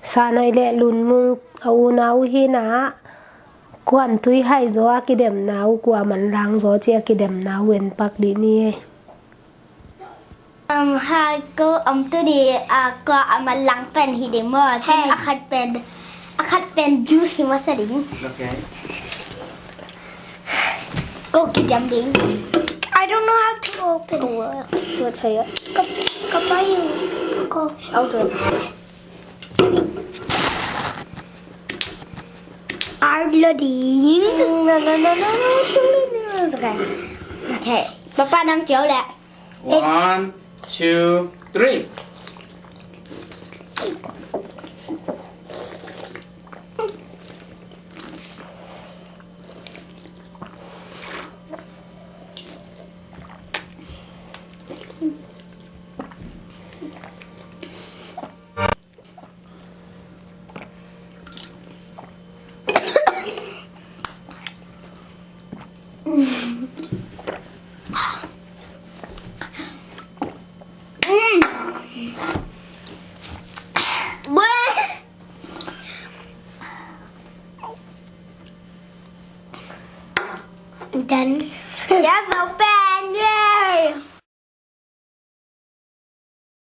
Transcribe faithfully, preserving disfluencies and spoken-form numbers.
Sanai le Lunmung a unau hi na, kuan tui hai zaw a kidemna uh, kua man lang zaw ci a kidemna uh en pak dih ni ei. Um, hai ko om tu di, ah, kua a man lang pen hi ding maw. Hey. A khat pen, a khat pen juice hi masa ding. Okay. Ko kidiam ding. I don't know how to open. Oh, well, do it for you. Ka, ka pa you. Ko. I'll do it. Arlo ding. No, no, no, no, no. It's okay. Okay. Papa nang ciau le. One, two, three. Done. Yes, open! Yay!